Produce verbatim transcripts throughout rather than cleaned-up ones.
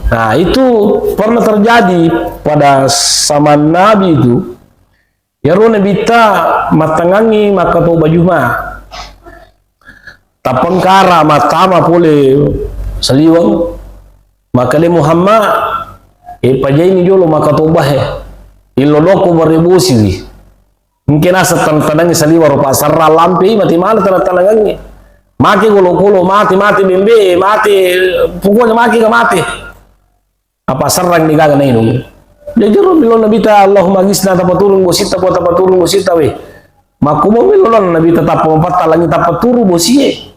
Nah, itu pernah terjadi pada zaman Nabi itu. Iyaro Nabitta mattengngangngi makkatoba Juma. Tappengkara mattama pole saliweng. Makkeda Muhammad, e, pajaini jolo makkatoba e. Illo dokko bare bosiwi. Engke naseng taneng-tanengngi saliweng ro pasarra lampei mate maneng taneng-tanengengngi. Mate golo-golo, mate, mate bembe, mate, pokoknya mate ka mate. Apa serrang ni gaga nainung. Jajaro millo Nabitta, Allahumma agisna, tapaturung bositta, po tapaturung bositta we. Makkumo millo Nabitta tappa mapatta langi tapaturu bosie.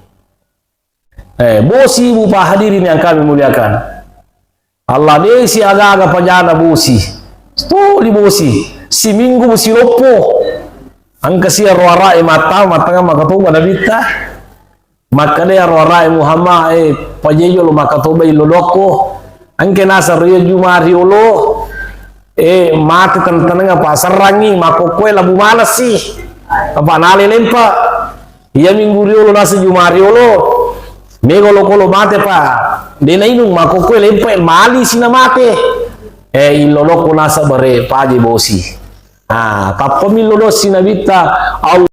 Eh, bosi bu pa hadirin yang kami muliakan. Allah desi aga-aga pajana bosi. Toli bosi. Siminggu bosi loppo. Engka sia roarae mattama mattengnga makkatoba Nabitta. Makkeda iyaro arae Muhammad, e, pajaijolo makkatoba illo dokko. Engke naseng ro iya Juma riolo, e, mate taneng-taneng apa serrangngi, makkokkoe labu maneng si. Apa nale lempa. Iya minggu riolo naseng Juma riolo. Mega olokolo mate pa. De nainung makkokkoe lempa, mali si na mate. E, illo dokko naseng bare paje bosi. Ah, tappamillo dossi Nabitta. Al-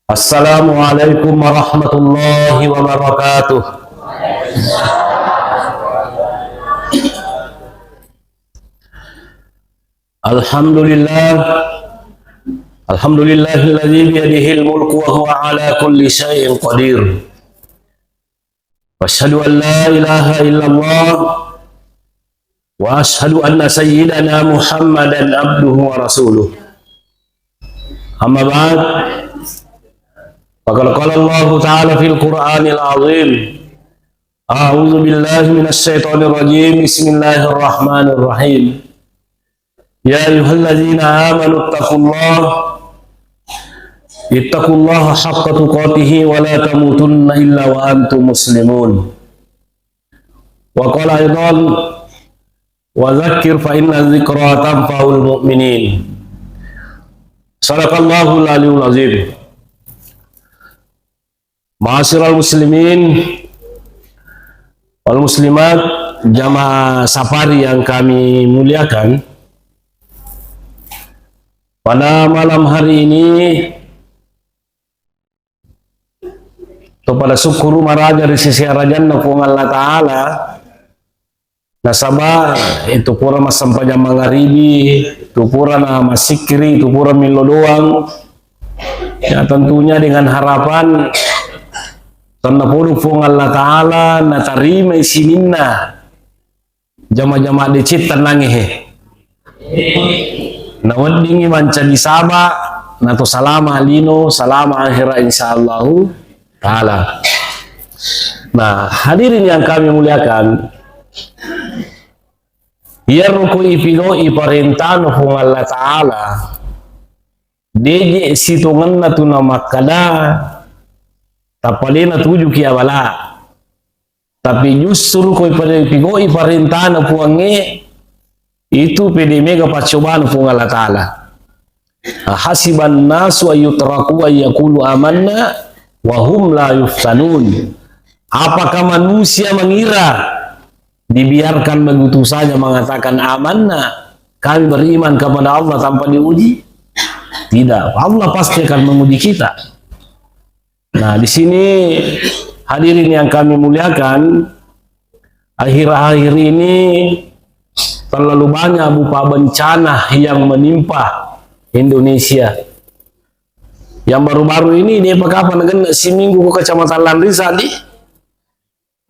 Assalamualaikum warahmatullahi wabarakatuh. Alhamdulillah. Alhamdulillahilladzi biyadihil mulku wa huwa ala kulli syai'in qadir. Wa asyhadu an la ilaha illallah wa asyhadu anna sayyidana Muhammadan abduhu wa rasuluh. Amma ba'd. Faqad qala Allahu ta'ala fil Qur'anil azim. A'udzu billahi minasy syaithanir rajim. Bismillahirrahmanirrahim. Ya ayyuhalladzina amanu ittaqullaha, ittaqullaha haqqa tuqatihi wa la tamutunna illa wa antum muslimun. Wa qala aidan, wa dzakkir fa inna dzikra tanfa'ul mu'minin. Sadaqallahul aliyul azim. Ma'asyiral muslimin wal muslimat, jamaah safari yang kami muliakan, pada malam hari ini, to pada syukuru maraja ri sisi arajanna Puang Allah Ta'ala, nasaba itu pura massempajang mangaribi, itu pura na massikkiri, itu pura millo doang. Ya, tentunya dengan harapan tennapodo Puang Allah Ta'ala natarimai sininna jama-jama deceng tennangnge he. Naweddingngi mancaji saba, nato salama lino, salama akhira, insyaallahu ta'ala. Nah, hadirin yang kami muliakan, iyaro ko ipigau'i parentana Puang Allah Ta'ala, deje sitongenna tu namakkada, tappa de natujuki abala. Tapi justru ko ipare-, pigau'i parentana Puangnge, itu pede mega paccobana Puang Allah Ta'ala. Hasiban nasu ayyutraku ayyakulu amanna wa hum la yuftanun. Apakah manusia mengira dibiarkan begitu saja mengatakan amanna, kami beriman kepada Allah tanpa diuji? Tidak, Allah pasti akan menguji kita. Nah, di sini hadirin yang kami muliakan, akhir-akhir ini terlalu banyak berupa bencana yang menimpa Indonesia. Yang baru-baru ini, de pa kapang nagenna siminggu ko Kecamatan Landri, Sadi?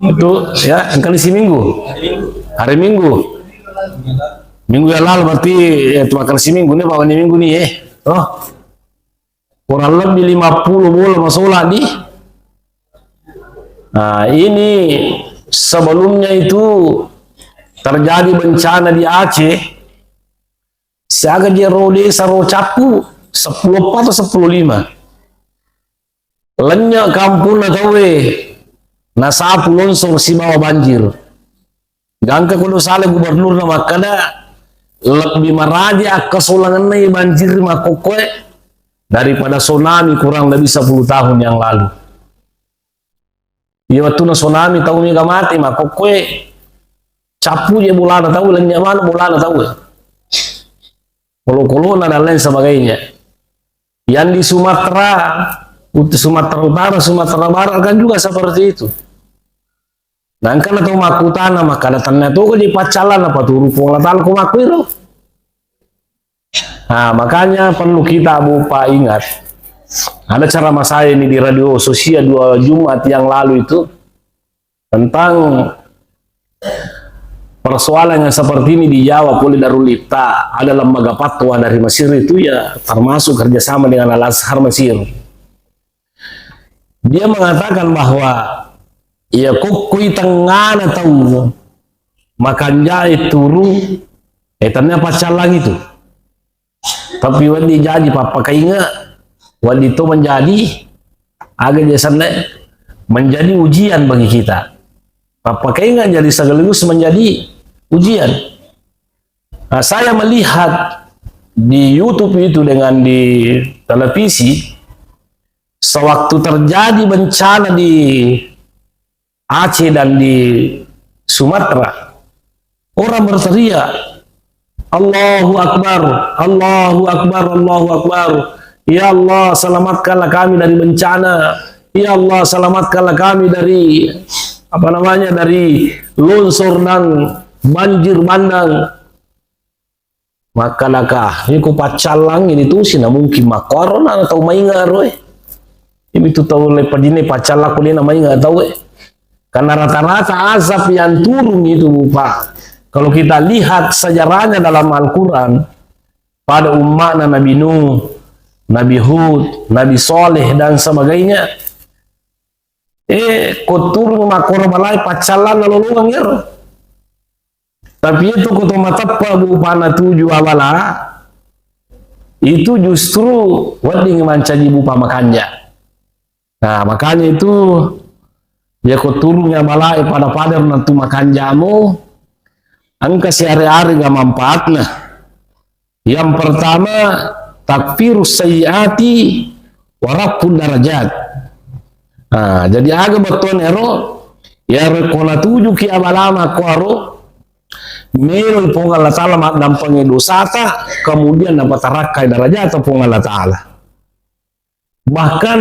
Itu, ya, engkali siminggu. Hari Minggu. Minggu yang lalu berarti, ya, itu makan siminggu nih, Pak, ini minggu nih, ya. Oh. Kurang lebih lima puluh bola masola di. Nah, ini sebelumnya itu terjadi bencana di Aceh. Siaga je ro desa ro cappu, seppulo eppa atau seppulo lima. Lennye kampungna tauwe. nasapu longsor sibawa banjir. Gangka ko sala gubernurna makkada, lebbi maraja akkasolangenna banjir makkokkoe daripada tsunami kurang lebih sepuluh tahun yang lalu. Iya, wettuna tsunami tau mega mate makkokkoe, cappu je bolana tau, lennye manu bolana tau. Kolo-kolona dan lain sebagainya. Yang di Sumatera, Ut-, Sumatera Utara, Sumatera Barat kan juga seperti itu. Nah, engkana tau makkutana, makkada tenna to ko je paccallang, apa turu Puang Allah Taala ko makkuiro. Nah, makanya perlu kita, Bapak, ingat. Ada ceramah saya ini di radio sosial dua Jumat yang lalu itu tentang persoalan yang seperti ini dijawab oleh Darul Ifta. Ada lembaga fatwa dari Mesir itu, ya, termasuk kerjasama dengan Al-Azhar Mesir. Dia mengatakan bahwa, ya, kokkoi tengngana tau makanjae turung, eh, tennia paccallang itu. Tapi wedding jaji pappakainga, wedding to menjadi, aga je senna, menjadi ujian bagi kita. Pappakainga jadi sekaligus menjadi ujian. Nah, saya melihat di YouTube itu dengan di televisi, sewaktu terjadi bencana di Aceh dan di Sumatera, orang berteriak, "Allahu Akbar, Allahu Akbar, Allahu Akbar. Ya Allah, selamatkanlah kami dari bencana. Ya Allah, selamatkanlah kami dari, apa namanya, dari longsor dan banjir bandang." Makkalaka, iko paccallang ini tu sina mungkin makkuaro na tau mainga ro, eh. Ini tu tau le padine paccallang ko dena mainga tau, eh. Karena rata-rata azab yang turun itu, Bapak, kalau kita lihat sejarahnya dalam Al-Quran, pada ummana Nabi Nuh, Nabi Hud, Nabi Saleh, dan sebagainya, eh, ko turun makkoro balae paccallang nalolongeng ero. Tapi itu ko to mateppa bupa natuju abala, itu justru wedding mancaji bupa makanja. Nah, makanya itu, ya, ko turunnya balae pada-pada nantu makanjamu, engka siare-are ga manfaatna. Yang pertama, takfirus sayyiati wa raf'ud darajat. Nah, jadi aga bettuanna ero, ya, rekko natujuki abalama kuaro, meloi Puang Allah Taala maddampengi dosata, kemudian napatarakkai darajata Puang Allah Taala. Bahkan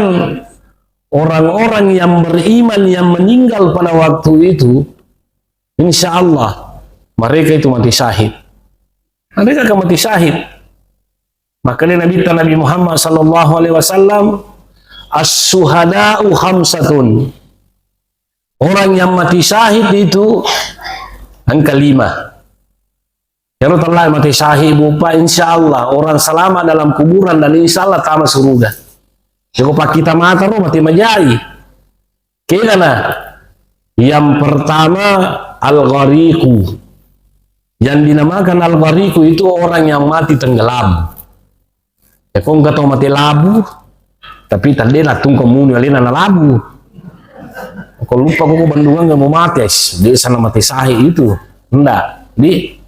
orang-orang yang beriman yang meninggal pada waktu itu, insya Allah mereka itu mati syahid. Mereka akan mati syahid. Makanya Nabi, Nabi Muhammad sallallahu alaihi wasallam, "As-syuhada'u khamsatun." Orang yang mati syahid itu engka lima. Kalau telah mati syahid, Bapak, insya Allah orang selamat dalam kuburan dan insya Allah tama suruga. Joko pakkita mata ro mati majai. Kegana? Yang pertama, al-ghariqu. Yang dinamakan al-ghariqu itu orang yang mati tenggelam. Ya, ko engka tau mate labu, tapi tadde nattungka muni alena nalabu. Ko lupa ko bendungan nggak mau mati, es, biasa na mate syahid itu. Ndak, di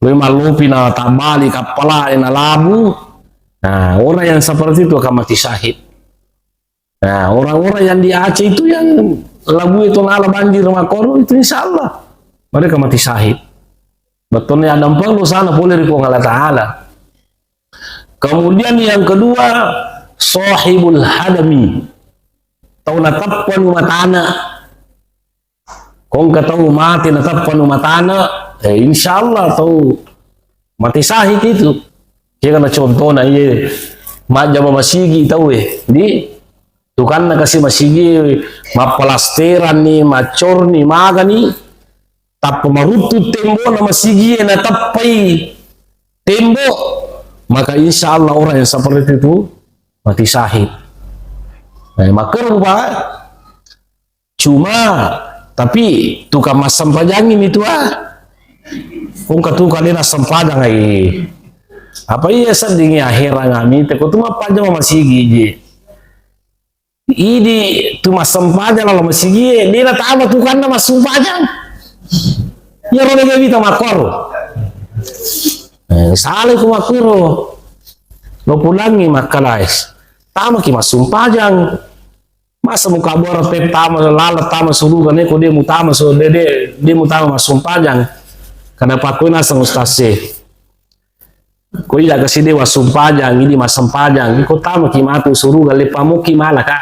lui mallupi na tabbali kappala na labu. Nah, orang yang seperti itu akan mati syahid. Nah, orang-orang yang di Aceh itu yang labu itu nala banjir makkoro itu, insya Allah mereka mati syahid. Bettuanna addampeng dosana pole ri Puang Allah Taala. Kemudian yang kedua, sahibul hadami. Tau nateppanu matana. Ko engka tau mate nateppanu matana, eh, insya Allah tau mate syahid itu. Iya kan contohna, iya, majjama masigi tau, eh, di tukanna kasi masigi, mappalasteranni, maccorni, magani, tappa maruttu tembokna masigi, nateppai tembok, maka insya Allah orang yang seperti itu mati syahid. Eh, makkero, Pak. Cuma, tapi tukang massempajang ini tua. Kong katu kali na sempajang ai. Apa iya sedding ya heran kami, teko tu mappajang masigi ji. Idi tu massempajang laleng masigie, de natama tu kanna massumpajang. Iyaro mega wita makkoro. Eh, salai ku makkuro. Lo pulangi makkalae. Tamaki massumpajang. Masa muka bora pe tama laleng tama suruga ne ko de mutama su-, de, de, de mutama massumpajang. Kada pakkoi naseng ustaz e. Ko iya kasi de wassumpajang, idi massempajang, ko tamaki matu suruga, le pamuki mala ka.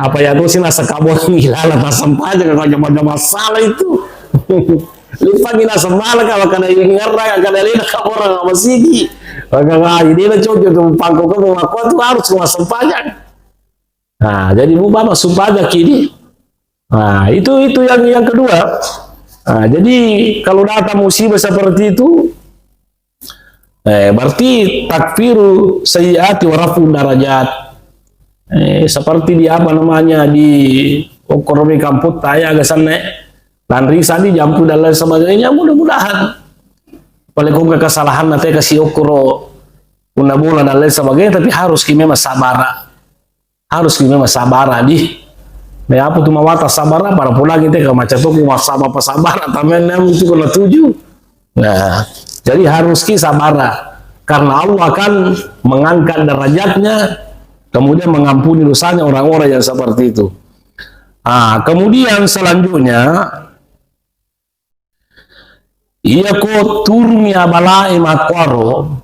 Apa ya tu sih nasa kabongi lala massempajang, ko jama-jama salah itu. Lipangi nasa mala ka, makana ingerra, makana lena kabora masigi. Makana ini na cocok tu pangko ko makko tu harus massempajang. Nah, jadi bupa massumpajang kini. Nah, itu, itu yang, yang kedua. Nah, jadi kalau datang musibah seperti itu, eh, berarti takfiru sayyiati wa rafu darajat. Eh, seperti di apa namanya, di okkoro ri kamputta ya, aga sanna, lanri sadi jampu dan lain sebagainya, mudah-mudahan. Paling kok kesalahan nanti kasih okkoro, punna bola dan lain sebagainya, tapi harus ki memang sabara. Harus ki memang sabara di. Me apa tu mawata sabara, pada pulang kita ke macam tu, masa apa sabara, tamen nem itu kena tuju. Nah, jadi harus ki sabara. Karena Allah akan mengangkat derajatnya, kemudian mengampuni dosanya orang-orang yang seperti itu. Ah, kemudian selanjutnya, iya ko turungi abalae makkuaro,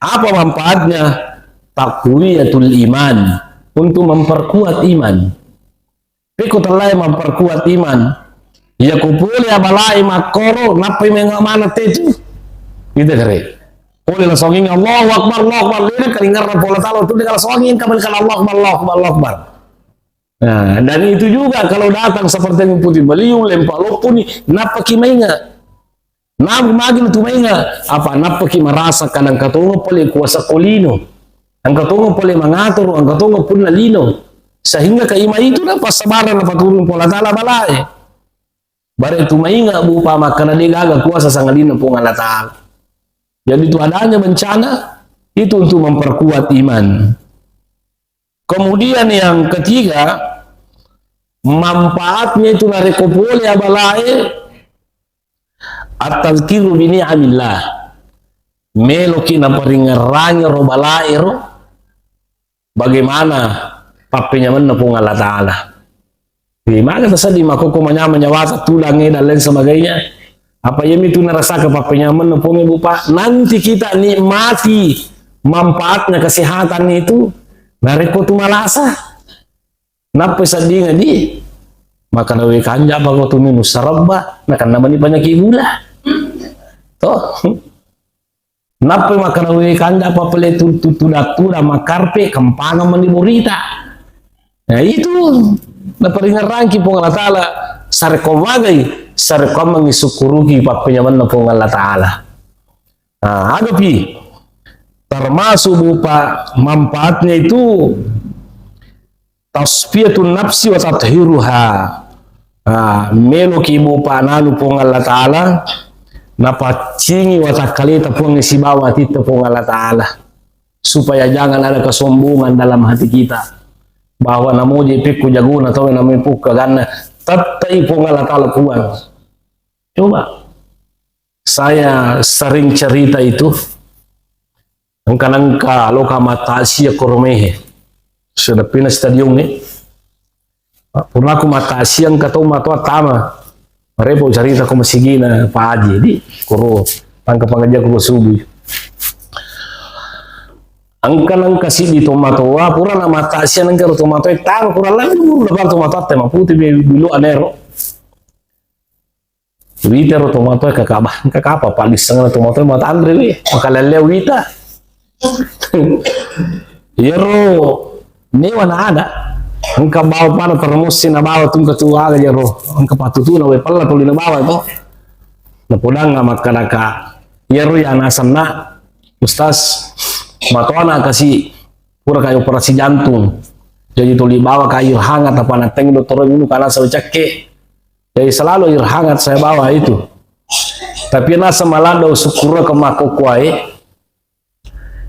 apa manfaatnya? Taqwiyatul iman, untuk memperkuat iman. Pekko tellae memperkuat iman. Iya ko pole abalae makkoro, nappai menga mana tetu. Gitu kare. Pole langsung ingat, "Allahu Akbar, Allahu Akbar." Lena kalingarna pola talo tu, dia langsung ingat kembali kan, "Allahu Akbar, Allahu Akbar, Allahu Akbar." Nah, dan itu juga kalau datang seperti yang putih beliung, lempa loppuni, nappaki mainga. Namu magi tu mainga, apa nappaki marasa kadang katonga pole kuasa kolino. Angka tonga pole mangatur, angka tonga punna lino. Sehingga kaima itu na passabaran na paturun pola tala balae. Bare tu mainga bupa makkana de gaga kuasa sangadinna Puang Allah Ta'ala. Jadi itu adanya bencana, itu untuk memperkuat iman. Kemudian yang ketiga, manfaatnya itu narekko pole abalae, at-tazkiru bi ni'amillah. Meloki naparingerrangi ro balae ro, bagaimana pappenyamenna Puang Allah Ta'ala. Jadi, maga taseddi makkokko manyameng nyawata tulang e dan lain sebagainya. Apa iya mitu narasaka pappenyamenna Puang e bupa? Nanti kita nikmati manfaatnya kesehatan itu narekko tu malasa. Nappa seddinga di, makkana we kanja apa ko tu minum sarebba, nakanna mani penyakit gula. Toh? Nappai makkana, "We kanja apa pale tu-, tu-, tuda-tuda makarpe, kempangan mani borita." Nah, itu naparingerrangki Puang Allah Ta'ala, sarekko magai, sarekko ammengi sukkuruki pappenyamenna Puang Allah Ta'ala. Nah, agapi termasuk berupa manfaatnya itu tasfiyatun nafsi wa tathiruha. Ah, meloki bupa nanu Puang Allah Ta'ala, napaccingi watakkaleta Puang sibawa atitta Puang Allah Ta'ala, supaya jangan ada kesombongan dalam hati kita bahwa namoje pekko jagona tau namai pukka ganna, tettai Puang Allah Ta'ala Puang. Coba, saya sering cerita itu, engka nengka loka mattasia ko romehe, sudah pindah stadion e. Purna ku mattasia engka tau matoa tama. Marepo carita ko masigina Pak Haji. Di koro tangka pangajian ko subuh. Engka nengka siddi tomatoa, pura na mattasia nengka ro tomatoa, tama pura lagi muru na tomatoa te maputi be bilu anero. Wita ro tomatoa kakaba, kakapa paliseng na tomatoa mata anre wi, makalelleo wita. Iyaro mewa na ada, engka bawa pana termosi na bawa tungka tu aga jaro, engka patutuna we pella tuli na bawa to. Na podang na makkanaka, iyaro ya nasenna, Ustaz, matoana kasi pura kai operasi jantung. Jadi tuli bawa ka air hangat apa na teng dokter minum kana sawi cakke. Jadi selalu air hangat saya bawa itu. Tapi nasa malanda usyukur ke makokkoe.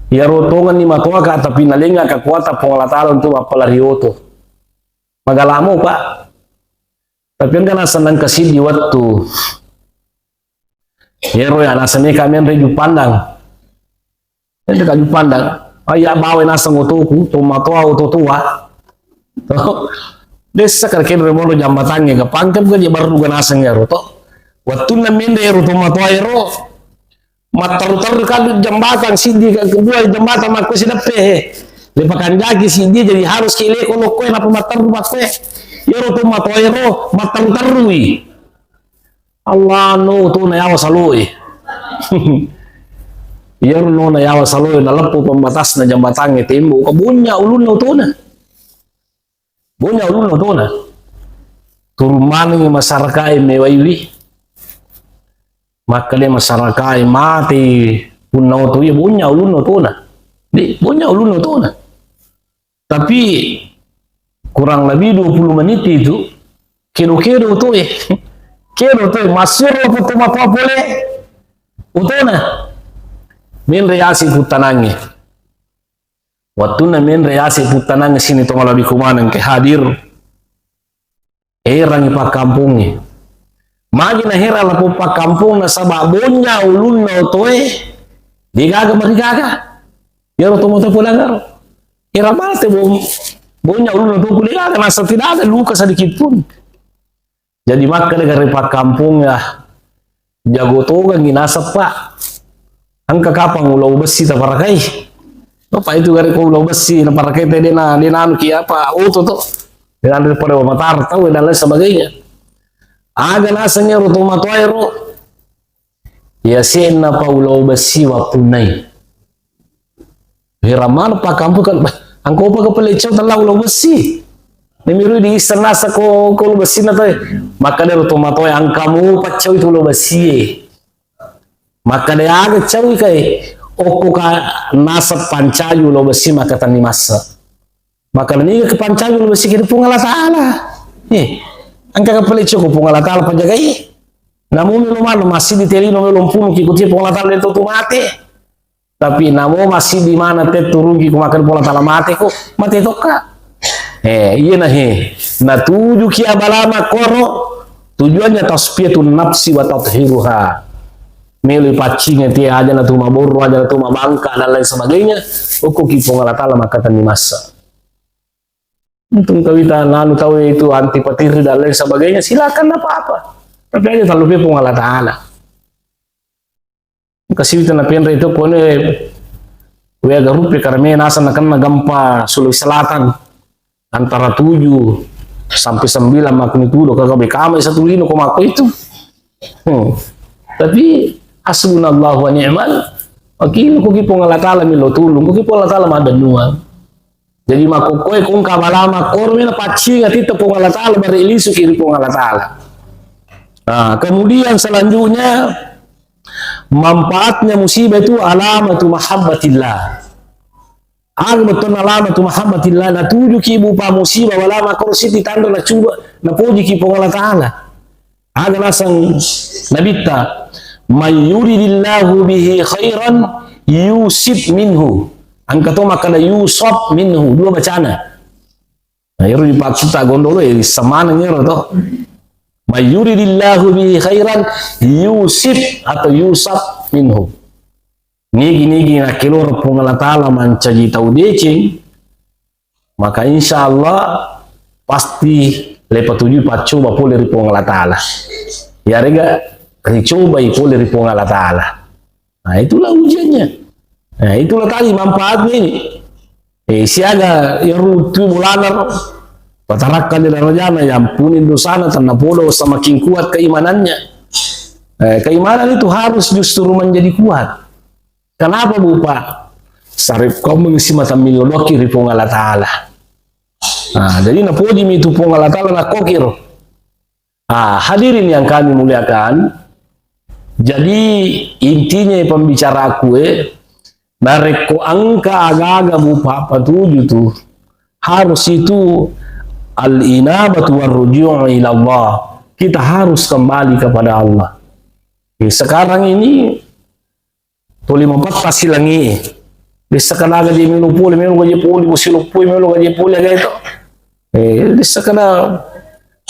Iyaro tongenni matoaka, tapi nalenga kekuatan Puang Allah Ta'ala untuk mappalari oto. Magalamu, Pak. Tapi engka naseng nengka siddi wettu. Iyaro ya naseng meka menre Juppandang. Menre ka Juppandang. Ayya bawa naseng otoku, tomatoa oto tua. Dessa kare kere mono jambatangnge, ga pangkep ga je baru ga naseng ero to. Wettunna menre ero tomatoa ero. Matteru-teru kadu jambatang siddi, kedua jambatang makko sideppe he. Lepakanjaki siddi jadi harus ki leko lokko e napa matteru makko e. Iyaro tomatoa ero matteru-terui. Allah no tona yawa saloe. Iyaro nona yawa saloe naleppo pembatasna jambatangnge tembok, ka bonya ulunna otona. Bonya ulunna otona. Turun manengi masyarakat e mewaiwi. Makkeda masyarakat e mate punna oto iya bonya ulunna otona. Di, bonya ulunna otona. Tapi kurang lebih dua puluh menit itu, kedo-kedo oto e. Kedo oto e, massuro foto matoa pole otona. Menre yasi puttanangnge. Wettunna menre yasi puttanangnge sini to malabiko maneng ke hadir. Erangi pakkampongnge. Magi nahera lapong pakkampong nasaba bonya ulunna otoe, degaga marigaga. Iyaro tomatoa polangaro. Era mate bo-, bonya ulunna otoku degaga, nasa tidak ada luka sedikit pun. Jadi makkeda gare pakkampong ya, jago togangi naseng, Pak. Engka kapang ulau bessi taparakai. Bapak itu gare ko ulau bessi naparakai te dena, dena anu ki apa, oto to. Dena anu pada matar tau dan lain sebagainya. Aga naseng ero tomatoa ero. Yasenna pa ulau bessi wappunnai. Hera maneng pakkampong kan, "Bah, angkopa ka pale cau tellau ulau bessi." Nemiru di isseng naseng ko, ko ulau bessinna toe. Makkeda ro tomatoa, "Engkamu paccau itu ulau bessie." Makkeda aga cau kai, "Okko ka naseng pancaju ulau bessi maka tenni masse." Makkeda niga kepancaji ulau bessi ki ri Puang Allah Taala. Eh, engka ka pale cau ko Puang Allah Taala pajagai. Namu melo mano massiddi telino melo mpunu ki kutie Puang Allah Taala de to tu mate. Tapi namo massiddi mana te turuki ku makkeda Puang Allah Taala mate ko, mate tokka. Eh, iyana he. Natuju ki abala makkoro, tujuannya tasfiyatun nafsi wa tathiruha. Melo paccingi te aja na tu maborro, aja na tu mabangka dan lain sebagainya. Okko ki Puang Allah Taala maka tenni masse. Untung tawita nanu tau itu anti petir dan lain sebagainya, silakan, ndak apa-apa. Tapi aja talupe Puang Allah Taala. Kasiwita napenre itu pone wea garupe karena naseng nakenna gempa Sulawesi Selatan antara tujuh sampai sembilan magnitudo, kagak bekama satu lino ko mako itu. Hmm. Tapi hasbunallahu wa ni'mal wakil, ko ki Puang Allah Taala milo tulung, ko ki Puang Allah Taala madennuang. Jadi makkokkoe kongka balama koro mena paccinga titta Puang Allah Taala, bare lisu ki ri Puang Allah Taala. Nah, kemudian selanjutnya manfaatnya musibah itu alamatu mahabbatillah. Aga bettuanna alamatu mahabbatillah, natuju ki bupa musibah balama koro siti tanra nacuba napoji ki Puang Allah Taala. Aga naseng Nabitta, "Man yuridillahu bihi khairan yusib minhu." Engka to makkeda yusab minhu, dua bacana. Nah, ero dipaksuta gondolo, eh, semaneng ero to. "Man yuridillahu bihi khairan yusib atau yusab minhu." Nigi-nigi nakkiloro Puang Allah Taala mancaji tau deceng, maka insya Allah pasti le patujui paccoba pole ri Puang Allah Taala. Yarega ricobai pole ri Puang Allah Taala. Nah, itulah ujiannya. Nah, itulah tadi manfaatnya ini. Eh, siaga yang rutu bulanar patarakkan di darajana, yang punin dosana, tanah podo semakin kuat keimanannya. Eh, keimanan itu harus justru menjadi kuat. Kenapa, Bu, Pak? Sarip kau mengisi mata miloloki ri Puang Allah Taala. Nah, jadi napoji mi tu Puang Allah Taala nakokiro. Ah, hadirin yang kami muliakan, jadi intinya pembicaraku, eh, narekko engka aga-aga Bu, Pak, patuju tu, harus itu al-inabatu warruju'u ila Allah. Kita harus kembali kepada Allah. Eh, sekarang ini tuli mapetta silangi. Dessa kanaga je melo pole, melo gaje pole, musi loppoi melo gaje pole, aga itu. Eh, dessa kada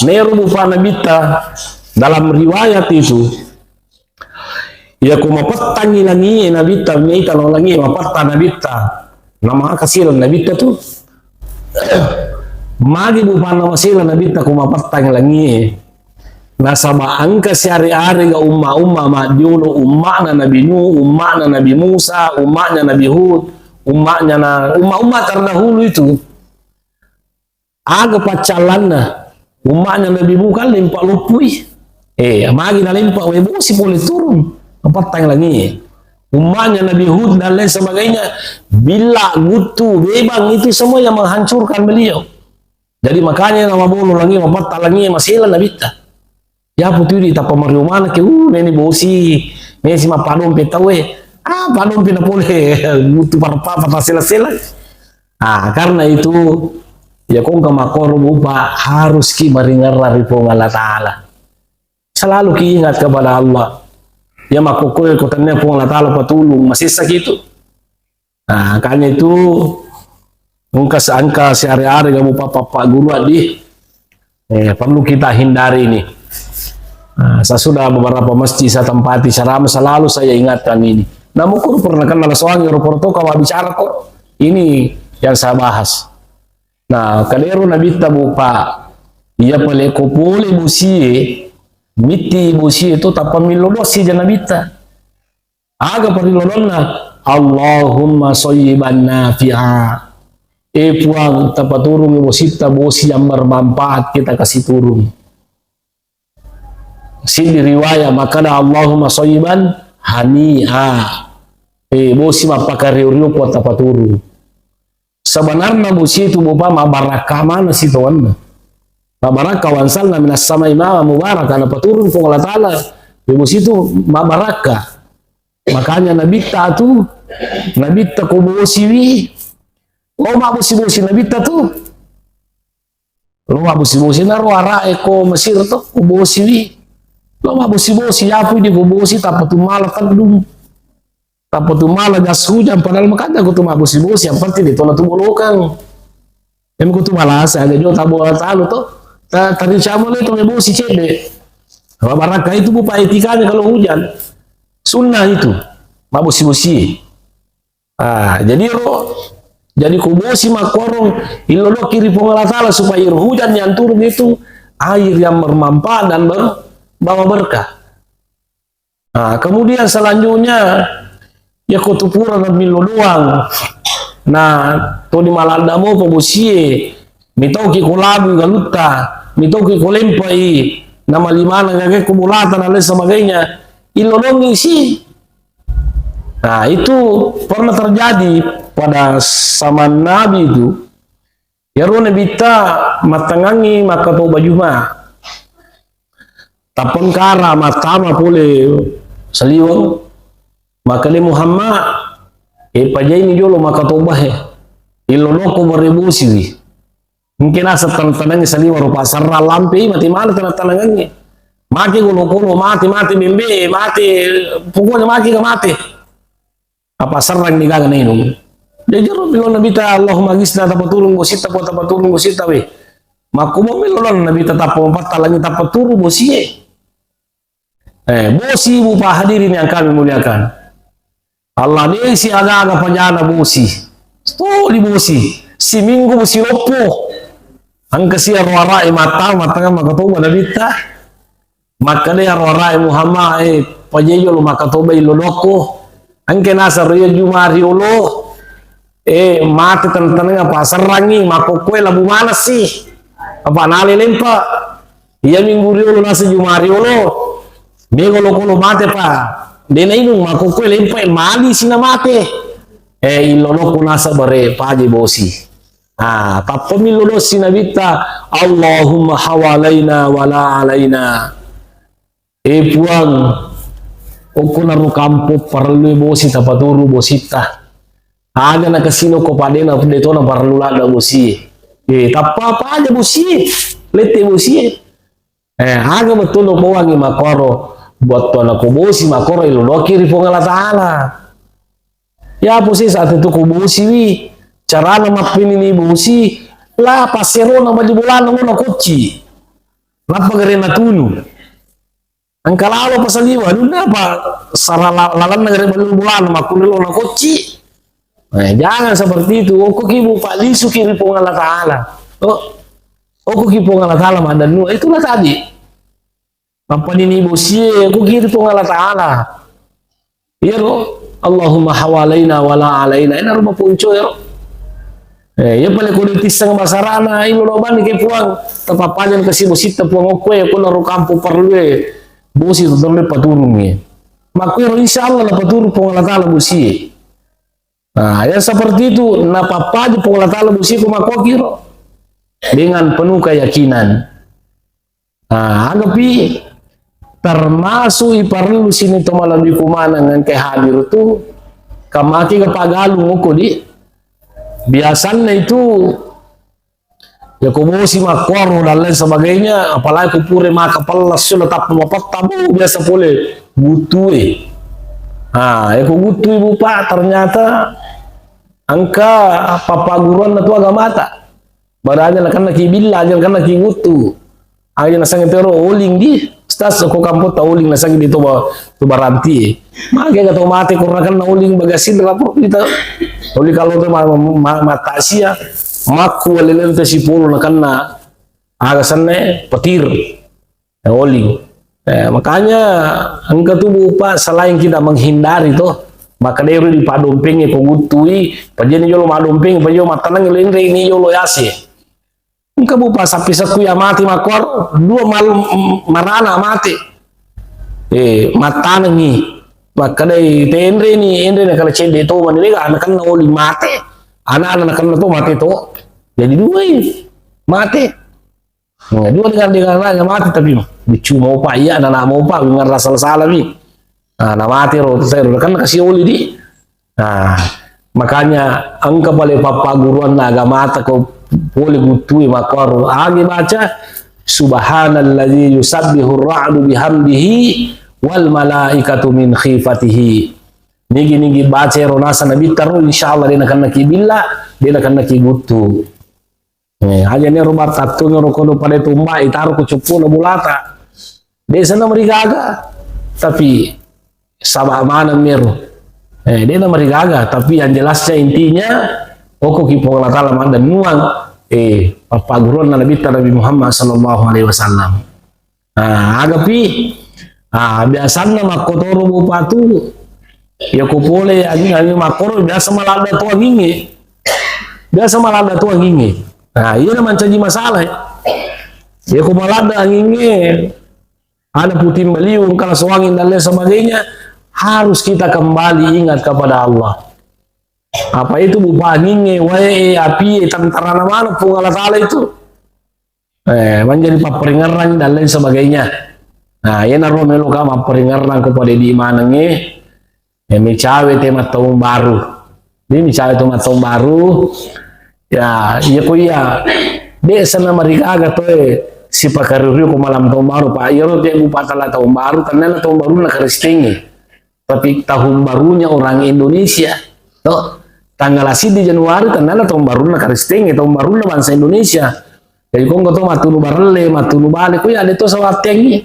nero bupa Nabitta dalam riwayat itu, iya ko mapettangi langie Nabitta, mita lao langie mapettang Nabitta, namaka sila Nabitta tu. Magi bupanna masila Nabitta ko mapettangi langie. Nasaba engka siare-arega umma-umma majjolo, umma'na Nabi Nuh, umma'na Nabi Musa, umma'nya Nabi Hud, umma'nya na, umma-umma terdahulu itu. Aga paccallanna? Umma'nya Nabi Nuh kan lempa loppui. Eh, magi nalempa, we bosi pole turun. Mapettang langie. Umma'nya Nabi Hud dan lain sebagainya, billa, guttu, bebang, itu semua yang menghancurkan beliau. Jadi makanya namabolo langie, mapettang langie, masela Nabitta. Yapu tu idi tappa mario maneng ke, uh, neni bosi, nesi mappadompe tauwe. Ah, padompe na pole, guttu parpa, pata sela-sela. Ah, karena itu, ya kongka makkoro bupa, harus ki maringerra ri Puang Allah Ta'ala. Selalu ki ingat kepada Allah. Ya makkokkoe ko tennia Puang Allah Ta'ala patulung, masessa ki tu. Nah, makanya itu engka se-, engka siare-are gamu papa-papa guru adi, eh, perlu kita hindari ini. Nah, saya sudah beberapa masjid saya tempati ceramah, selalu saya ingatkan ini. Namun kuru pernah kenal soalnya ro portoka wa bicara kok. Ini yang saya bahas. Nah, kadero Nabitta bupa, iya pale ko pole bosie, mitti bosie tu tappa millo dosi ja Nabitta. Aga parilolonna? Allahumma sayyiban nafi'a. Eh Puang, tapaturungi bositta, bosi yang bermanfaat kita kasih turun. Siddi riwayat makkada Allahumma sayyiban hani'a. Eh, bosi mappakario-rio Puang tapaturung. Sebenarna bosi itu bupa mabarakka mana sitowanna. Mabarakka wansalna minas samai ma'a mubaraka, napaturung Puang Allah Ta'ala. Bosi itu mabarakka. Makanya Nabitta tu, Nabitta ko bosiwi, lo mabbosi-bosi Nabitta tu. Lo mabbosi-bosi naro ara'e ko Mesir to, ko bosiwi. Lo mabbosi-bosi, yapu di ko bosi, tappa tu mala teddung. Tappa tu mala jas hujan, padahal makanja ko tu mabbosi-bosi, yang penting di tona tu bolokang. Em ko tu malasa, aga jo tabo tanu to. Ta-, tari camo le to mebosi cedde. Barakka itu bupa etikanya kalau hujan. Sunnah itu. Mabbosi-bosi. Ah, jadi ro, jadi ko bosi makkorong, illodoki ri Puang Allah Ta'ala supaya ro hujan yang turun itu air yang bermanfaat dan ber-, bawa berkah. Nah, kemudian selanjutnya, ya ko tu pura na millo doang. Nah, to di maladda mo ko bosie, mitoki ko labu galutta, mitoki ko lempai, na malimana gage ko bolata dan lain sebagainya. Illo dongi si. Nah, itu pernah terjadi pada zaman Nabi itu. Iyaro Nabitta mattangangngi makkatoba Juma. Tappeng kara mattama pole saliweng. Makkeda Muhammad, e, pajaini jolo makkatoba he. Illo dokko bare bosiwi. Engke naseng taneng-tanengnge saliweng rupa serra lampe, mate maneng taneng-tanengengnge. Make golo-golo, mate, mate bembe, mate, pokoknya make ga mate. Apa serrang ni gaga nainung. Jadi jero melo Nabitta, Allahumma aghitsna, tapaturung bositta, Puang tapaturung bositta we. Makkumo melo Nabitta tappa mapatta langi tappa turu bosie. Eh, bosi bupa hadirin yang kami muliakan. Allah desi aga-aga pajana bosi. Toli bosi. Siminggu bosi loppo. Engka sia roarae mata, matanga makatoba Nabitta. Makkeda iyaro arae Muhammad, eh, pajajo lo makkatoba illo dokko. Engke nasaro iya Juma riolo, eh, mate tentenenga paserrangi, makkokkoe labu manassi. Apa nale lempa. Iya minggu riolo naseng Juma riolo. Mega lo kolo mate pa. De nainung makkokkoe lempa, eh, mali sina mate. Eh, illo dokko naseng bare paje bosi. Ah, tappa millo dossi Nabitta, Allahumma hawalaina wala alaina. Eh Puang, okko naro kampo parellui bosi tapaturu bositta. Aga nakasino ko padena, de tona parellu ladda bosi. Eh, tappa apa aja bosi. Lette bosi. Eh, aga bettulo powangi makkoro, buat tona ko bosi makkoro iloloki ri Puang Allah Ta'ala. Ya, bosi saat itu ko bosi wi, carana mappinini bosi, La passerona bali bolana lo nakocci. Nappa gare natunu. Engka lalo pasaliwa, duna apa sara la-, lalanna gare bali bolana makkulle lo nakocci. Eh, jangan seperti itu. Okkoki bu palisu ki ri Puang Allah Ta'ala. Oh, okkoki Puang Allah Ta'ala maddannu. Itulah tadi. Mappanini bosie, ku kiri Puang Allah Ta'ala. Iyaro, Allahumma hawalaina wala alaina. Ina rumah punco iyaro. Eh, iya pale ko ditisseng basarana, ilo lo bani ke Puang. Tapapajang kasi bositta Puang okko e, ko naro kampo parlu e. Bosi tu tembe paturungi. Makkuero insya Allah na paturu Puang Allah Ta'ala bosie. Nah, yang seperti itu, napappaju Puang Allah Ta'ala bosie ko makkokiro. Dengan penuh keyakinan. Nah, agapi termasuk iparellu sini to malebbi kumaneng engke hadir tu, kamaki ga pagalung uko di. Biasanna itu, ya ko bosi makkuaro dan lain sebagainya, apalagi ko pure maka pellas sudah tappa mapetta, bu, biasa pole gutue. Ah, ya ko gutui bu, Pak, ternyata engka pappaguruanna tu agamata. Bara aja nakenna ki billa, aja nakenna ki guttu. Aja nasengnge tero oling di. Stas ko kampotta oling nasengnge di toba, toba ranti. Mage ga to mate ko nakenna oling bagasin lapor kita. Oli kalau to ma, ma, ma, matasia. Makku walelente sipolo nakenna aga senne petir. Eh, oli. Eh, makanya engka tu bu, Pak, selain kita menghindari toh, maka dero di padompengi ko guttui, pajani jolo madompengi, pajani matanang lenre ini jolo yase. Engka bu, Pak, sappi sekku ya mati makor, dua mal-, marana mati. Eh, matanangi. Maka dai tenre ni, enre na kala cedde to mani lega, anak kan oli mate. Anak-anak kan to mate to. Jadi dua ini. Mate. Nah, dua dengan, dengan anaknya mati tapi biccu mopa iya, anak mopa, wingarra sala-sala mi. Nah, na mati ro, saya ro, kan kasi oli di. Nah, makanya engka pale pappaguruanna agamata ko pole guttui makkuaro agi baca, "Subhanalladzi yusabbihu ar-ra'du bihamdihi wal malaikatu min khifatihi." Nigi-nigi baca ero nasa nabitta ro, insyaallah de nakenna ki billa, de nakenna ki guttu. Eh, aja nero battattung ero kono pada tumbai taro ku cuppuna bulata. De sana marigaga, tapi saba maneng mero. Eh, de na marigaga, tapi yang jelasnya intinya, oko ki Puang Allah Ta'ala maddennuang, eh, pappaguruanna Nabitta Nabi Muhammad sallallahu alaihi wasallam. Nah, agapi, ah, biasanna makkotoro bupatu, ya ko pole angi-, angi makkoro biasa maladda to angingnge. Biasa maladda to angingnge. Nah, iya na mancaji masalah, eh. Ya ko maladda angingnge, ada puting beliung, kala soangin dan lain sebagainya, harus kita kembali ingat kepada Allah. Apa itu bupa angingnge, wae, api, tantarana mana Puang Allah Ta'ala itu. Eh, manjadi papperingerang dan lain sebagainya. Nah, iyanaro meloka mapperingerang ko pada di manengnge, eh, micawe te mattaung baru. Jadi micawe te mattaung baru, ya, iya ko iya, de sana marigaga toe sipakariu ko malam taung baru, Pak. Iyaro te bupatala taung baru, tennana taung baru na Kristengnge. Tapi tahun barunya orang Indonesia, toh, tanggal siddi Januari tennana tahun barunna Kristen, tahun barunna bangsa Indonesia. Jadi ko engka to mattunu barelle, mattunu bale, ko ya de to sawattengi.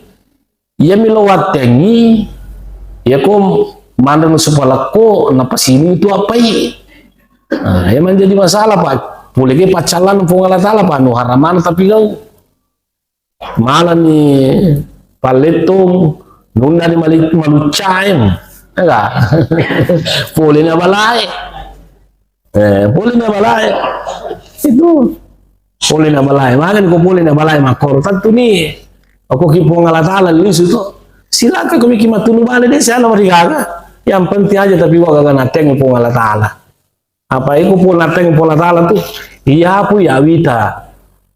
Iya mi lo wattengi, ya ko manre nu supalakko, napasini itu apai. Nah, ya menjadi masalah, Pak. Pole ke paccallan Puang Allah Ta'ala, Pak, nu haramana tapi gau. Malani pallettong, nundani mali-, maluccaeng. Enggak. Pole na balae. Eh, pole na balae. Itu. Pole na balae. Magani ko pole na balae makkoro. Tentu ni. Ako ki Puang Allah Ta'ala lisu to. Silakan ko miki mattunu bale de sana marigaga. Yang penting aja tapi wa gaga natteng Puang Allah Ta'ala. Apa iku pole natteng Puang Allah Ta'ala tu, iya pu ya wita.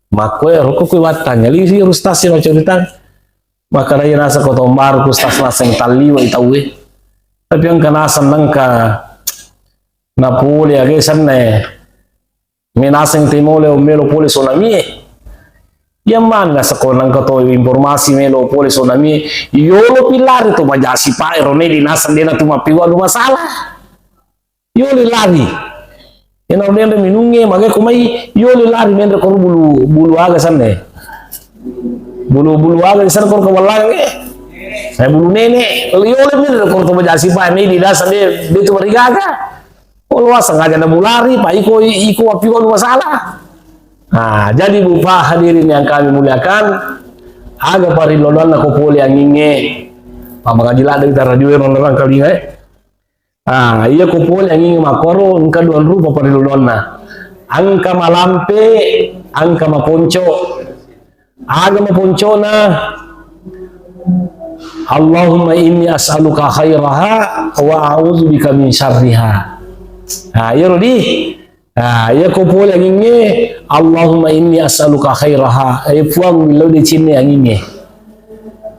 Makkoe roko kui wattang, ya lisi ru stas ya cerita. Maka dai nasa ko tombaru ku stas naseng talliwa i tauwe. Tapi engka naseng nengka na pole age senne. Me naseng te mole o melo pole sonamie. Iya man nasa ko nengka to informasi melo pole sonamie. Yolo pilari to majasi pae rone di naseng dena tu mapiwa masalah. Yoli lari. Ina menre minungnge, magai ko mai, yolo lari menre koro bulu, bulu aga sanne. Bulu, bulu aga di sana koro kewallangnge. Eh, bulu nenek, yolo menre koro to bajasi pa, medi dasa de, de tu marigaga. Olo sengaja na bulari, pa iko, iko api ko masalah. Nah, jadi Bu Pa hadirin yang kami muliakan, aga parilolona ko pole angingnge. Pa mangaji ladde kita radio e, ronderang kalinga e. Ah, iya ko pole angingnge makkoro, engka dua rupa parilolona. Engka malampe, engka maponco. Aga maponcona, Allahumma inni as'aluka khairaha wa a'udzubika min syarriha. Ah, iya rodi. Ah, iya ko pole angingnge, Allahumma inni as'aluka khairaha. Eh, Puang, millau decenni angingnge.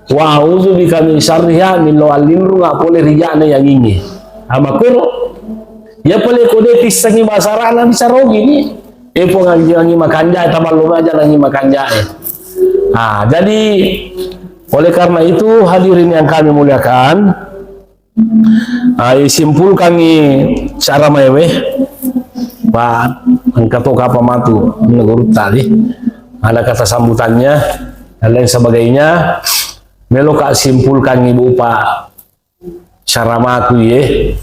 Wa a'udzubika min syarriha, millau allinrunga pole rija'na angingnge. Amakkoro. Iya pale ko de pissengi basarana bisa rogi ni. Eh, Puang, angi, angi makanja, tamallu aja angi makanja. Ah, jadi oleh karena itu hadirin yang kami muliakan, ah, isimpulkangi cara maewe, Pak, engka to kapa matu menurut tadi. Ada kata sambutannya dan lain sebagainya. Melo ka simpulkangi Bu Pa. Cara matu ye.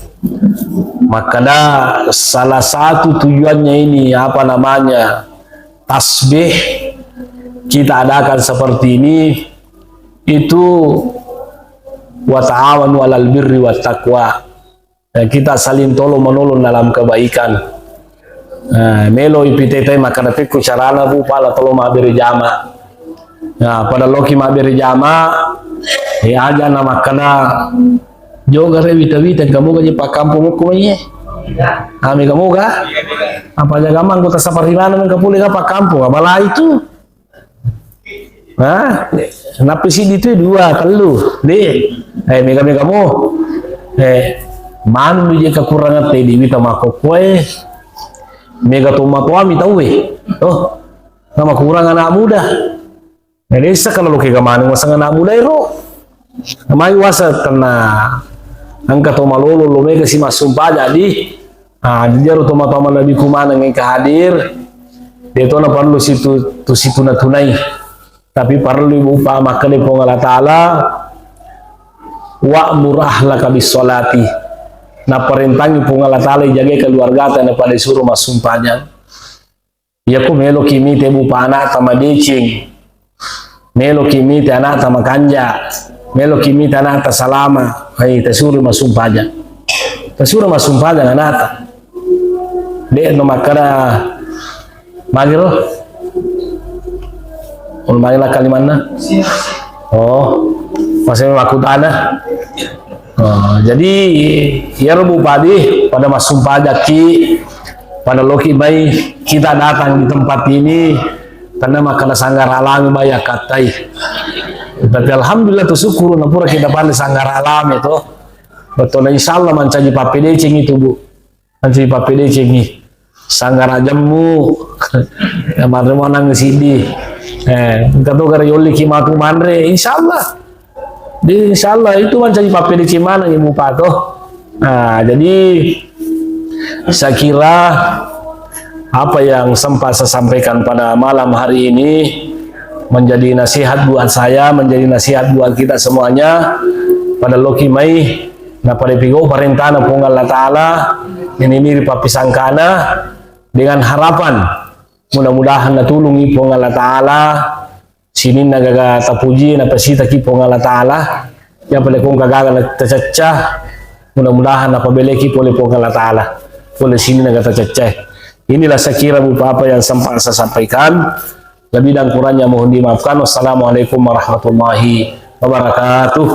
Makkeda salah satu tujuannya ini, apa namanya, tasbih kita adakan seperti ini, itu wa ta'awanu alal birri wat taqwa. Dan kita saling tolong menolong dalam kebaikan. Eh, melo ipitete makkeda pekko carana Bu pala tolo mabbere jama. Nah, pada loki mabbere jama, eh, aja na makkeda jogare wita-wita kamu gaji pakkampung ko ye. Ami kamu ga? Apa jaga mangko tasapari mana mengkapule ga pakkampung? Apalagi itu. Hah? Nappi siddi tu dua, tellu. Di. Eh, mega-mega mo. Eh, manu je kekurangan te di wita makkokkoe. Mega to matoami tauwe. Oh. Nama kurang anak muda. Nah, desa kalau lo kega maneng waseng anak muda ero. Mai wasa tenna engka to malolo lo mega si massumpa jadi. Ah, jadi ero to matoa nabi ku maneng engka hadir. De to na parlu situ tu situ na tunai. Tapi parlu ibu pa makkeda Puang Allah Taala, wa'mur ahlaka bis sholati. Naparentangi Puang Allah Taala ijagai keluargata na pada suruh massumpajang. Iyako meloki mite bu pa anakta madeceng, meloki mite anakta makanja, meloki mite anakta salama, hai tasuro massumpajang. Tasuro massumpajang anakta. De no makkeda magiro. Ul magiro kalimanna. Oh, masih makkutana. Oh, jadi, iyaro Bupati pada massumpajakki, pada loki mai kita datang di tempat ini, karena makkeda sanggara alami mai yakkattai. Tapi alhamdulillah tu syukur na pura kita pada sanggara alami to. Betul, insya Allah mancaji pappedecengi tu, Bu. Ansi pappedecengi. Sanggara jammu. Ya, manre manang siddi. Eh, engka to gara yolliki matu manre, insyaallah. Di insyaallah itu mancaji pappedeceng maneng Ibu Pato. Nah, jadi saya kira apa yang sempat saya sampaikan pada malam hari ini menjadi nasihat buat saya, menjadi nasihat buat kita semuanya. Pada loki mai Napada pigau parentana Puang Allah Ta'ala, ini miri pappisangkana dengan harapan mudah-mudahan natulungi Puang Allah Ta'ala, sininna gaga tapuji napasitaki Puang Allah Ta'ala, yang pada kong gaga tacacca, mudah-mudahan napabeleki pole Puang Allah Ta'ala, pole sininna gaga tacacca. Inilah saya kira beberapa yang sempat saya sampaikan. Lebih dan kurangnya mohon dimaafkan. Wassalamualaikum warahmatullahi wabarakatuh.